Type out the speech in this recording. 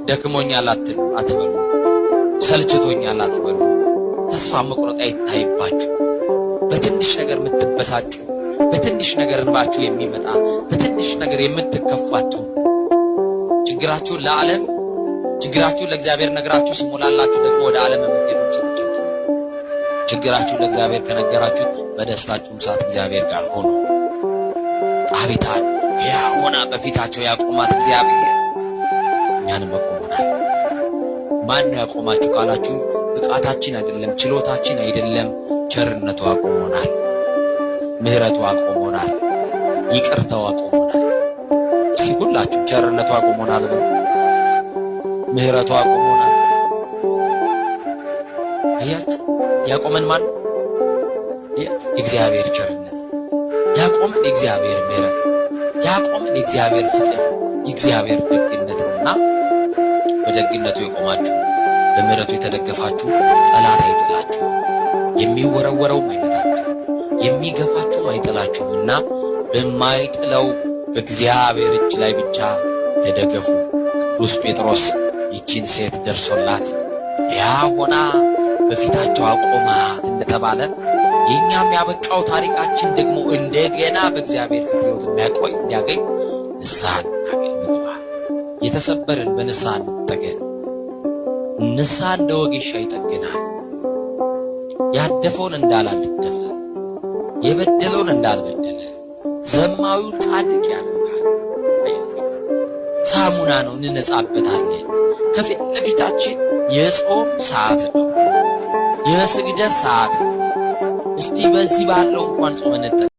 ደክሞኛል አትበሉ። ሰልችቶኛል አትበሉ። ተስፋ መቁረጥ አይታይባችሁ። በትንሽ ነገር የምትበሳጩ፣ በትንሽ ነገር እንባችሁ የሚመጣ፣ በትንሽ ነገር የምትከፉ አትሁኑ። ችግራችሁን ለዓለም፣ ችግራችሁን ለእግዚአብሔር ነግራችሁ ሲሞላላችሁ ደግሞ ወደ ዓለም የምትሄዱ ሰዎች አትሁኑ። ችግራችሁን ለእግዚአብሔር ከነገራችሁ በደስታችሁም ሰዓት እግዚአብሔር ጋር ሆኖ ጣቢታን ሕያው ሆና በፊታቸው ያቆማት እግዚአብሔር እኛንም አቆሞናል። ማን ነው ያቆማችሁ ካላችሁ፣ ብቃታችን አይደለም፣ ችሎታችን አይደለም፣ ቸርነቱ አቆሞናል፣ ምሕረቱ አቆሞናል፣ ይቅርታው አቆሞናል። እስኪ ሁላችሁ ቸርነቱ አቆሞናል በሉ፣ ምሕረቱ አቆሞናል። አያችሁ፣ ያቆመን ማን ነው? የእግዚአብሔር ቸርነት ያቆመን፣ የእግዚአብሔር ምሕረት ያቆመን፣ የእግዚአብሔር ፍቅር፣ የእግዚአብሔር ደግነት ነውና በደግነቱ የቆማችሁ፣ በምሕረቱ የተደገፋችሁ ጠላት አይጥላችሁ፣ የሚወረወረውም አይመታችሁ፣ የሚገፋችሁም አይጥላችሁም እና በማይጥለው በእግዚአብሔር እጅ ላይ ብቻ ተደገፉ። ቅዱስ ጴጥሮስ ይቺን ሴት ደርሶላት ሕያው ሆና በፊታቸው አቆማት እንደተባለ፣ የእኛም ያበቃው ታሪካችን ደግሞ እንደገና በእግዚአብሔር ፊት ሕይወት እንዲያቆይ እንዲያገኝ ንስሐ እንግባ። የተሰበርን በንስሐ እንጠገን። ንስሐ እንደ ወጌሻ ይጠግናል። ያደፈውን እንዳላደፈ፣ የበደለውን እንዳልበደለ፣ ዘማዊውን ጻድቅ ያደርጋል። ሳሙና ነው፣ እንነጻበታለን። ከፊት ለፊታችን የጾም ሰዓት ነው፣ የስግደት ሰዓት ነው። እስቲ በዚህ ባለው እንኳን ጾም እንጠቀም።